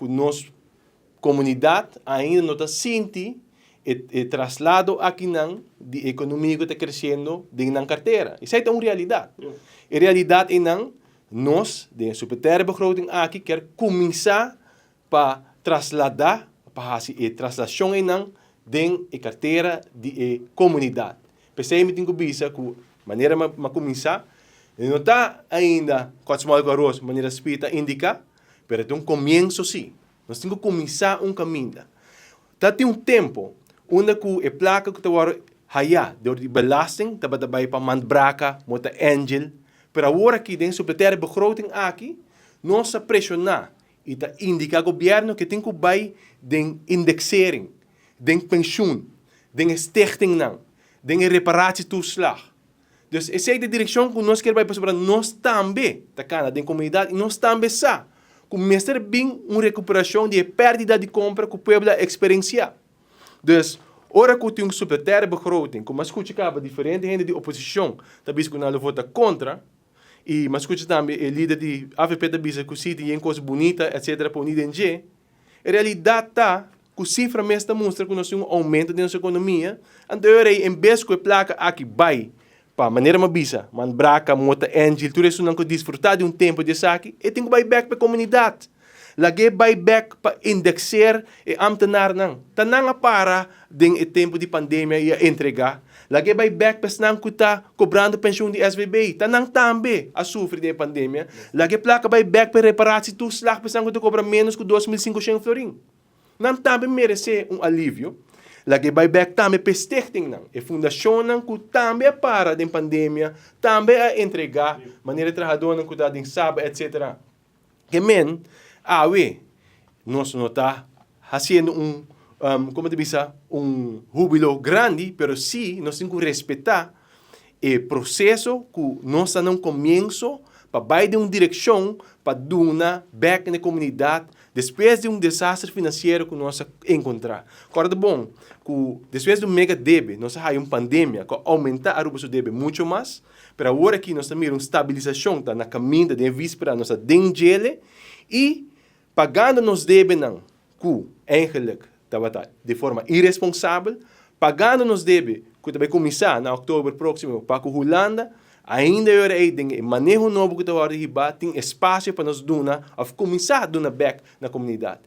Ku nos komunidat ainda no ta sinti e traslado akinan di ekonomia ku ta kresiendo den nan kartera. Esei ta un realidat. E realidat einan nos den e suplementare begroting aki kier kuminsá pa trasladá, pa hasi e traslashon einan den e kartera di e komunidat. P'esei mi tin ku bisa ku manera mi a kuminsá, no ta ainda kòtsmòl ku aros manera Speed a indiká, pero e ta un komienso sí. Nos tin ku kuminsá un kaminda. Ta tin un tempu unda ku e plaka ku ta wòrdu hayá dor di belasting tabata bai pa Mandbraka, Mota Angel, pero awor aki den suplementare begroting aki nos a preshoná i ta indiká gobièrnu ke tin ku bai den indexering, den penshun, den e stichtingnan, den e reparatietoeslag. Dus esei ta e direkshon ku nos kier bai pasobra nos tambe ta kana den komunidat i nos tambe sa ku mester bin un rekuperashon di e pèrdida di kompra ku pueblo a eksperensiá. Dus, ora ku tin un suplementare begroting ku mi a skucha kaba diferente hende di oposishon ta bisa ku nan lo vota kontra i mi a skucha tambe e lider di avp ta bisa ku si tin yen kos bunita etsetera poni den dje. E realidat ta ku sifra mes ta mustra ku nos tin un oumento den nos ekonomia, anto e ora ei en bes ku e plaka aki bai pa, manera mi a bisa, Manbraka, Mota Angel, tur esunnan ku a disfrutá di un tempu di esaki, e tin ku bai bèk pa e komunidat. Lag'é bai bèk pa indekseer e ámtenarnan. Ta nan a para den e tempu di pandemia i a entregá. Lag'é bai bèk pa esnan ku ta kobrando penshun di SVB. Ta nan tambe a sufri den e pandemia. Lag'é plaka bai bèk pa e reparatsie toeslag pa esnan ku ta kobra ménos ku 2500 florin. Nan tambe meresé un alivio. Lag'é bai bèk tambe pa e stichtingnan, e fundashonnan ku tambe a para den pandemia, tambe a entregá, manera e trahadónan ku ta den Saba etsetera. Ke men, awe nos no ta hasiendo un, como ta bisa, un hubilo grandi, pero si nos tin cu respeta e proceso cu nos ta na un comienso pa bay den un direccion pa duna bek na e comunidad despues di un desastre financiero cu nos a encontra. Corda bon cu despues di un mega debe nos a haya un pandemia cu a aumenta Aruba su debe mucho mas. Pero awor aki nos ta mira un stabilisashon ta na kaminda den e víspera nos ta den djele i pagando nos debenan ku eigenlik tabata di forma iresponsabel, pagando nos debe ku ta bai kuminsá na òktober próksimo pa ku Hulanda, ainda e ora ei den e maneho nobo ku ta wòrdu hibá tin espasio pa nos duna òf kuminsá duna bèk na komunidat.